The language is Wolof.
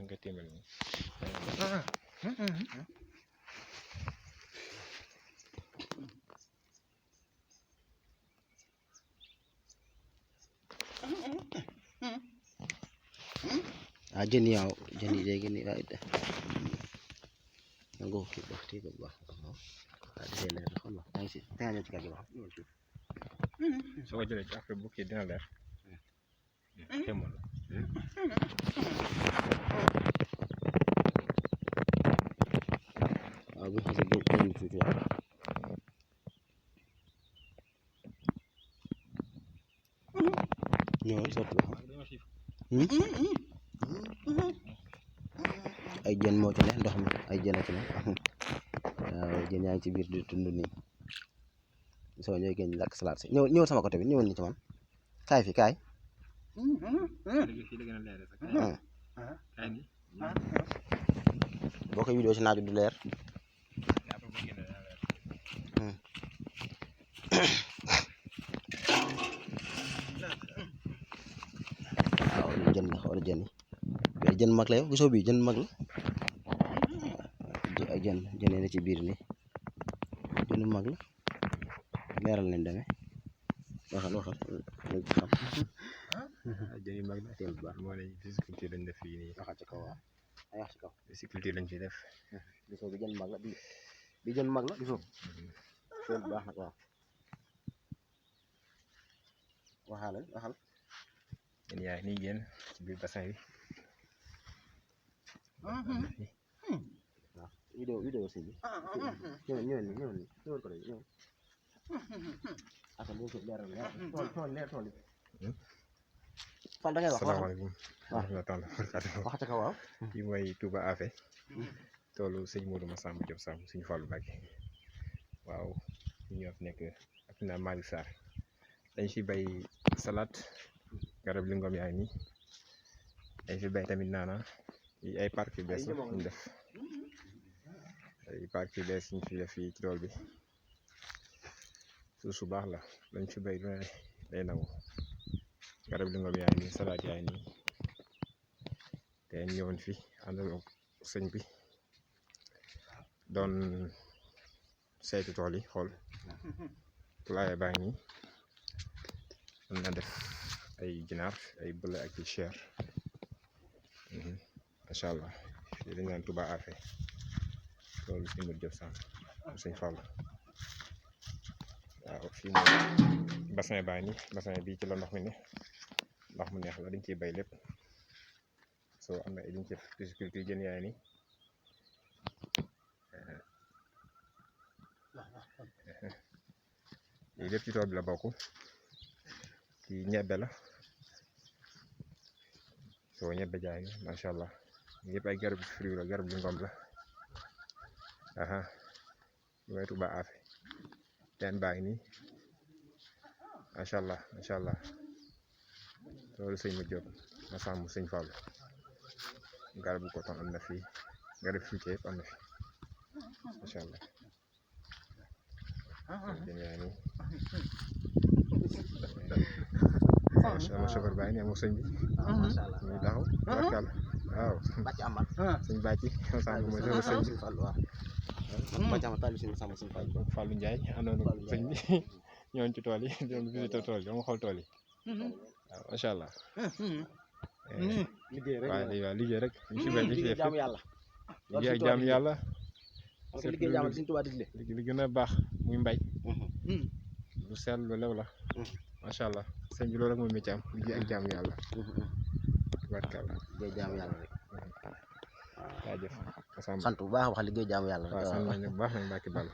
nga tiimal ni jën yi waaw jën yi léegi nii waaye nangoo kii baax kii bu baax waaw dafay leer xam nga yaa ngi si da ngaa ñëw ci kàddu gi waaw soo ko jëlee ci après bu kii dina leer temoon waaw bu xasee bu jën tuuti waaw ñëwal sotti waaw ay jën moo ci ne ndox mi ay jën a ci ne waaw jën yaa ngi ci biir di tund nii soo ñëwee génn lakk salade si ñëwal sama côté bi ñëwal ni ci man kaay fi kaay boo koy vidéo si naaju du leer waaw jën la xool jën yi jën mag la yow gisoo bii jën mag la ay jën ne ci biir nii jënu mag la leeral leen demee waxal xam jën yu mag la teel bu baax moo ne pisciculture lañ def fii nii waxal ci kaw waaw ay wax ci kaw pisciculture lañ fi def gisoo bi jën mag la bi jën mag la gisoo teel bu baax nag waaw waxal jën yaa nii génn ci biir bassin bi waaw vidéo si bi ñëwal ko de ñëwal aka boo ko leeral tool Fall da ngay wax salaamaaleykum wax ca kaw waaw fii mooy Touba Affé toolu sëñ Modou Massamba Diop Samb suñu Fallou Mbacké waaw ñu ñoo fi nekk ak naa Malick Sarr dañ fi bay salade garab li ngom yaa ngi nii dañ fi bay tamit naana yi ay parc yu bees la ñu def ay parc yu bees ñu fi def fii ci tool bi suuf su baax la dañ fi bay lu ne day nangu garab li ngom yaa ngi nii salade yaa ngi nii te ñëwoon fi àndal ak sëñ bi doon saytu tool yi xool poulailler baa ngi nii mën na def ay ginaar ay bële ak i chair macha allah fii dañ naan Touba Affé loolu sëñ Modou Diop Samb sëñ Fall waaw fii mooy bassin baa ngi bassin bii ci la ndox mi ne ndox mu neex la dañ ciy bay lépp soo am na ay liñ ci pisciculture jën yaay ni lii lépp ci tool bi la bokk kii ñebbe la soo ñebbe jaay ni macha allah yëpp ay garab fruit la garab li ngom la ñu may Touba Affé teen baa ngi nii macha allah loolu sëñ Modou Diop Massamba sëñ Fall garabu coton am na fii garab fruitier yëpp am na fi macha allah jën yaa nii macha allah chauffeur baa ngi nii moom sëñ bi ñu taxaw barkal waaw sëñ Bàcci Massamba mooy chauffeur sëñ bi Fallou Ndiaye àndoon ak sëñ bi ñëwoon ci tool yi doon visité tool yi dama xool tool yi waaw macha allah liggéey rek ñu si bay liggéey ak jaamu yàlla li gën a baax muy mbay lu sell lu lew la macha allah sëñ bi loolu rek mooy métier am liggéey ak jaamu yàlla tubaarkàlla liggéey jaamu yàlla rek jaajëf sant bu baax wax liggéey jaamu yàlla waaw sant nañu bu baax nag Mbacke Balla